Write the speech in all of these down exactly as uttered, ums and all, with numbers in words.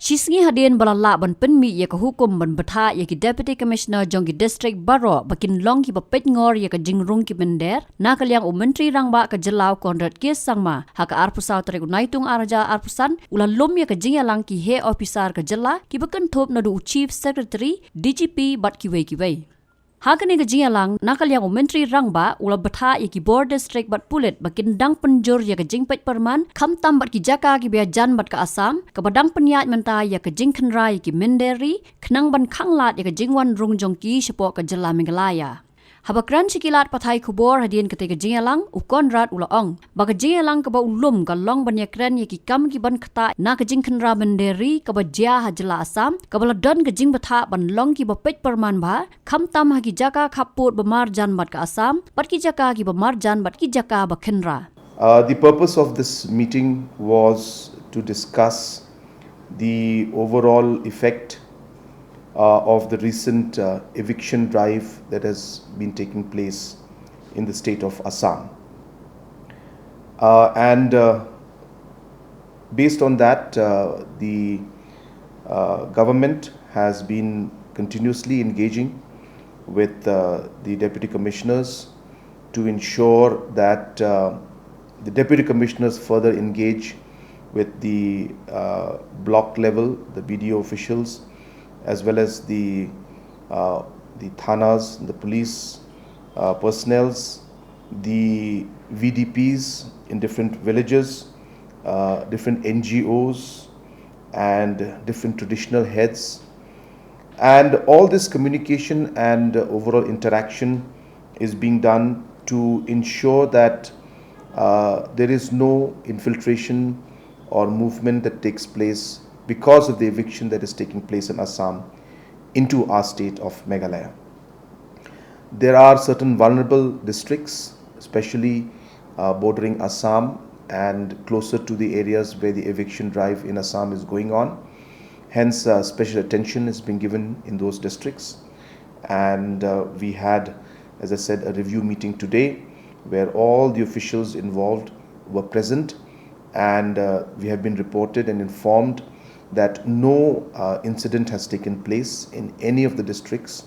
Shi sngi hadien ba la lah ban pynmih ïa ka hukum ban bthah ïa ki Deputy Commissioner jong ki district baroh ba kin long kiba peit ngor ïa ka jingrung ki mynder, na ka liang u Myntri Rangbah ka jylla u Conrad K Sangma, ha ka arphew saw tarik u Naitung arhajar arphew san, u la lum ïa ka jingïalang ki heh ophisar ka jylla, kiba kynthup naduh u Chief Secretary, D G P bad kiwei kiwei. Ha kane ka jingïalang, na ka liang u Myntri Rangbah u la bthah ïa ki bor district bad pulit ba kin dang pynjur ïa ka jingpeit pyrman, khamtam bad ki jaka kiba ïajan bad ka Assam, kaba dang pynïaid mynta ïa ka jingkhynra ïa ki mynder ri, khnang ban khanglad ïa ka jingwan rung jong ki shapoh ka jylla Meghalaya. Haba kren sha ki lad pathai khubor hadien katei ka jingïalang, u Conrad u la ong ba ka jingïalang kaba u lum ka long ban ïakren ïa ki kam kiban ktah na ka jingkhynra mynder ri kaba jia ha jylla Assam, kaba la don ka jingbthah ban long kiba peit pyrman bha, khamtam ha ki jaka khappud ba marjan bad ka Assam, bad ki jaka kiba marjan bad ki jaka ba khynra. Uh, the purpose of this meeting was to discuss the overall effect, uh, of the recent, uh, eviction drive that has been taking place in the state of Assam. Uh, and, uh, based on that, uh, the, uh, government has been continuously engaging with, uh, the deputy commissioners to ensure that, uh, the deputy commissioners further engage with the, uh, block level, the B D O officials, as well as the, uh, the thanas, the police, uh, personnels, the V D Ps in different villages, uh, different N G Os, and different traditional heads. And all this communication and, uh, overall interaction is being done to ensure that, uh, there is no infiltration or movement that takes place because of the eviction that is taking place in Assam into our state of Meghalaya. There are certain vulnerable districts, especially, uh, bordering Assam and closer to the areas where the eviction drive in Assam is going on. Hence, uh, special attention is being given in those districts. And, uh, we had, as I said, a review meeting today where all the officials involved were present, and, uh, we have been reported and informed that no, uh, incident has taken place in any of the districts.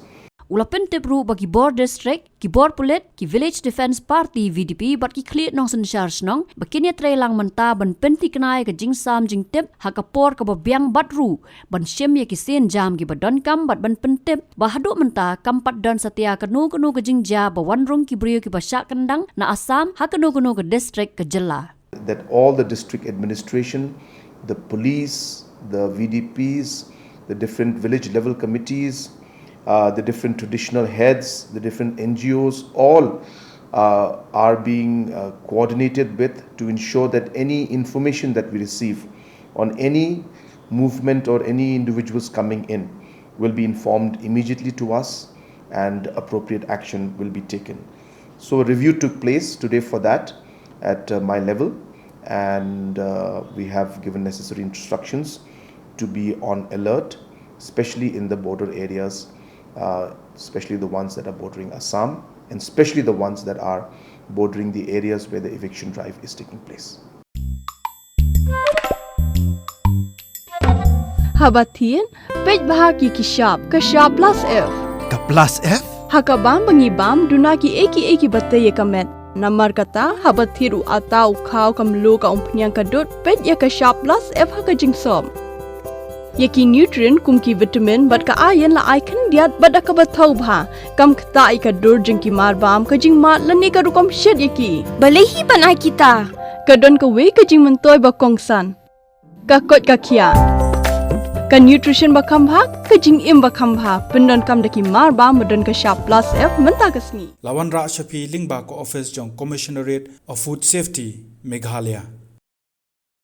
U la pyntip ruh ba ki bor district, ki bor pulit, ki Village Defence Party, V D P, bad ki khlieh nongsynshar shnong ba kin ïatreilang mynta ban pynthikna ïa ka jingsam jingtip ha ka por kaba biang bad ruh ban shim ïa ki sienjam kiba donkam bad ban pyntip ba haduh mynta kam pat don satia kano kano ka jingjia ba wan rung ki briew kiba shah kyndang na Assam ha kano kano ka district ka jylla. That all the district administration, the police, the V D Ps, the different village level committees, uh, the different traditional heads, the different N G Os, all, uh, are being, uh, coordinated with to ensure that any information that we receive on any movement or any individuals coming in will be informed immediately to us and appropriate action will be taken. So a review took place today for that at, uh, my level, and, uh, we have given necessary instructions to be on alert, especially in the border areas, uh, especially the ones that are bordering Assam, and especially the ones that are bordering the areas where the eviction drive is taking place. Haba thied, peit bha ïa ki shap, ka shap plus F. Ka plus F? Ha ka bam ba ngi bam, duna kiei kiei kiba tei ïa ka met. Namar kata, haba thied u atta, u khaw, ka mluh, ka umphniang, ka dud, peit ïa ka shap plus F ha ka jingsop. Ïa ki nutrient kum ki vitamin bad ka iron la ai khyndiat bad da kaba thaw bha. Kam ktah ïa ka dur jong ki marbam, ka jingmad lane ka rukom shet ïa ki. Balei hi ban ai kita? Ka don kawei ka jingmyntoi ba kongsan. Ka koit ka khiah. Ka nutrition ba kham bha, ka jingim ba kham bha. Pyndonkam da ki marbam ba don ka shap plus F mynta ka sngi. La wanrah sha phi lyngba ka office jong Commissionerate of Food Safety, Meghalaya.